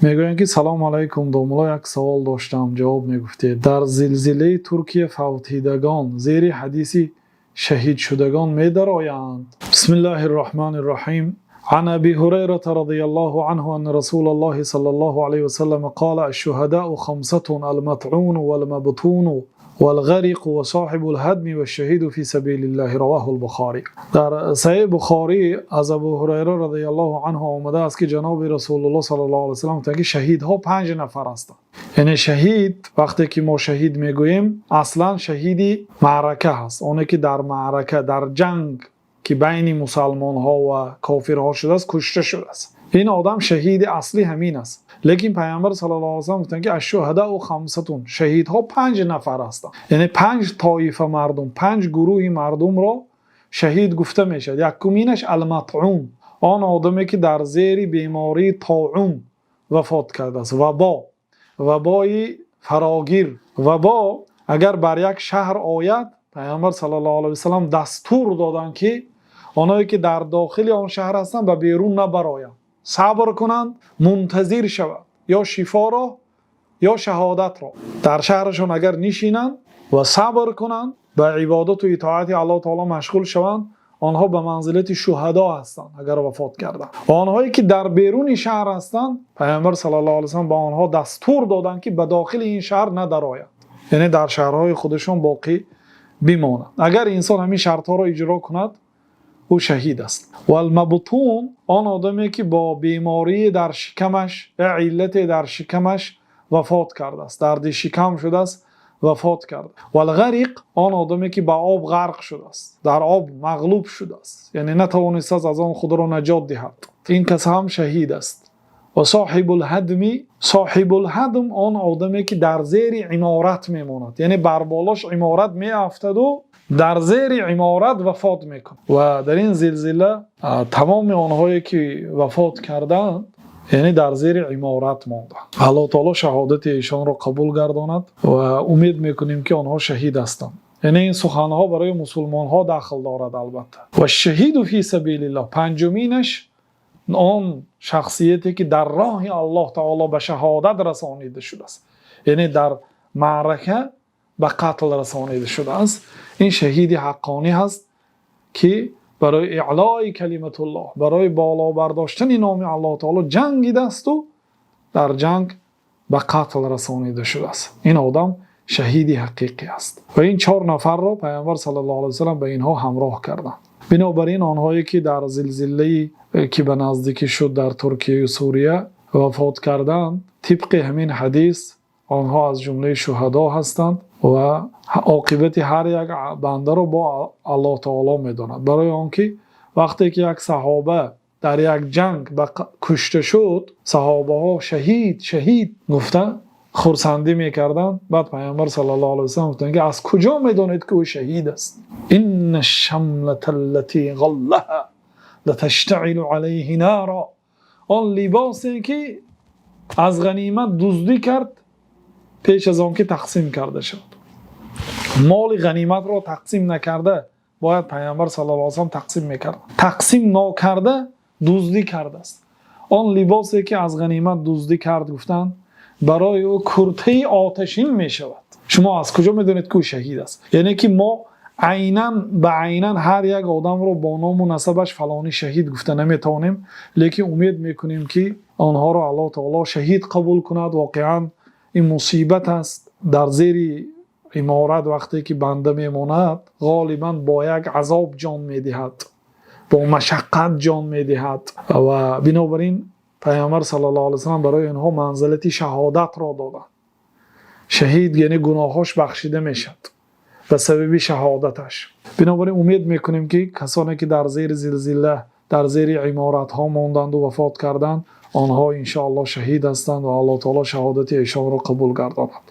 Мегӯянд, ки салому алайкум, домулло, як савол доштам, ҷавоб мегуфтед. Дар зилзилаи Туркия фавтидагон зери ҳадиси шаҳидшудагон медароянд? Бисмиллаҳир роҳманир роҳим. عن أبي هريرة رضي الله عنه أن رسول الله صلى الله عليه وسلم قال: الشهداء خمسة: المطعون والمبطون والغريق وصاحب الهدم والشهيد في سبيل الله. رواه البخاري. Дар Саҳеҳи Бухорӣ аз Абу Ҳурайра радиаллоҳу анҳу омадааст, ки ҷаноби Расулуллоҳ саллаллоҳу алайҳи васаллам гуфтанд, ки шаҳидҳо панҷ нафар ҳастанд. Яъне шаҳид, вақте ки мо шаҳид мегӯем, аслан шаҳиди маърака ҳаст, оне ки дар маърака, дар ҷанг, ки байни мусалмонҳо ва кофирҳо шудааст, кушта шудааст. Ин одам шаҳиди аслӣ ҳамин аст. Лекин Пайғамбар саллаллоҳу алайҳи васаллам гуфтанд, ки الشهداء خمسة, шаҳидҳо панҷ нафар ҳастанд. Яъне панҷ тоифа мардум, панҷ гурӯҳи мардумро шаҳид гуфта мешавад. Якуминаш المطعون, он одаме ки дар зери бемории тоун вафот кардааст. Вабо, вабои фарогир. Вабо агар бар як шаҳр ояд, Пайғамбар саллаллоҳу алайҳи васаллам дастур доданд, ки онҳое ки дар дохили он шаҳр ҳастанд, ба берун набароянд, сабр кунанд, мунтазир шаванд ё шифоро, ё шаҳодатро. Дар шаҳрашон агар нишинанд ва сабр кунанд, ба ибодату итоати Аллоҳ таоло машғул шаванд, онҳо ба манзилати шуҳадо ҳастанд, агар вафот карданд. Ва онҳое ки дар беруни шаҳр ҳастанд, Пайғамбар саллаллоҳу алайҳи васаллам ба онҳо дастур доданд, ки ба дохили ин шаҳр надароянд, яъне дар шаҳрҳои худашон боқӣ бимонанд. Агар инсон ҳамин шартҳоро иҷро кунад, ӯ шаҳид аст. والمبطون, он одаме ки бо бемории дар шикамаш, ё иллате дар шикамаш вафот кардааст, дарди шикам шудааст, вафот кард. والغريق, он одаме ки ба об ғарқ шудааст, дар об мағлуб шудааст, яъне натавонистааст аз он худро наҷот диҳад, ин кас ҳам шаҳид аст. وصاحب الهدم, صاحب الهدم он одаме ки дар зери иморат мемонад, яъне бар болош иморат меафтаду дар зери иморат вафот мекунад. Ва дар ин зилзила тамоми онҳое ки вафот карданд, яъне дар зери иморат монданд. Аллоҳ таоло шаҳодати эшонро қабул гардонад ва умед мекунем, ки онҳо шаҳид ҳастанд. Яъне ин суханҳо барои мусулмонҳо дахл дорад, албатта. والشهيد في سبيل الله, панҷуминаш он шахсияте ки дар роҳи Аллоҳ таоло ба шаҳодат расонида шудааст, яъне дар маърака ба қатл расонида шудааст. Ин шаҳиди ҳаққонӣ ҳаст, ки барои إعلاء كلمة الله, барои боло бардоштани номи Аллоҳ таоло ҷангидасту дар ҷанг ба қатл расонида шудааст. Ин одам шаҳиди ҳақиқӣ аст. Ва ин чор нафарро Пайғамбар саллаллоҳу алайҳи васаллам ба инҳо ҳамроҳ карданд. Бинобар ин онҳое ки дар зилзилае ки ба наздикӣ шуд дар Туркияю Сурия вафот карданд, тибқи ҳамин ҳадис онҳо аз ҷумлаи шуҳадо ҳастанд. Ва оқибати ҳар як бандаро бо Аллоҳ таоло медонад, барои он ки вақте ки як саҳоба дар як ҷанг ба кушта шуд, саҳобаҳо «шаҳид, шаҳид» гуфта хурсандӣ мекарданд. Баъд Пайғамбар саллаллоҳу алайҳи васаллам гуфтанд, ки аз куҷо медонед, ки ӯ шаҳид аст? إن الشملة التي غلها لتشتعل عليه نارا. Он либосе ки аз ғанимат дуздӣ кард, пеш аз он ки тақсим карда шавад, моли ғаниматро тақсим накарда, бояд Пайғамбар саллаллоҳу алайҳи васаллам тақсим мекард, тақсим нокарда дуздӣ кардааст. Он либосе ки аз ғанимат дуздӣ кард, гуфтанд, барои ӯ куртаи оташин мешавад. Шумо аз куҷо медонед, ки ӯ шаҳид аст? Яъне ки мо айнан ба айнан ҳар як одамро бо ному насабаш «фалонӣ шаҳид» гуфта наметавонем, лекин умед мекунем, ки онҳоро Аллоҳ таоло шаҳид қабул кунад. Воқеан ин мусибат аст. Дар зери иморат вақте ки банда мемонад, ғолибан бо як азоб ҷон медиҳад, бо машаққат ҷон медиҳад. Ва бинобар ин Пайғамбар саллаллоҳу алайҳи васаллам барои инҳо манзилати шаҳодатро доданд. Шаҳид яъне гуноҳҳош бахшида мешавад ба сабаби шаҳодаташ. Бинобар ин умед мекунем, ки касоне ки дар зери зилзила, дар зери иморатҳо монданду вафот карданд, онҳо иншоаллоҳ шаҳид ҳастанд ва Аллоҳ таоло шаҳодати эшонро қабул гардонад.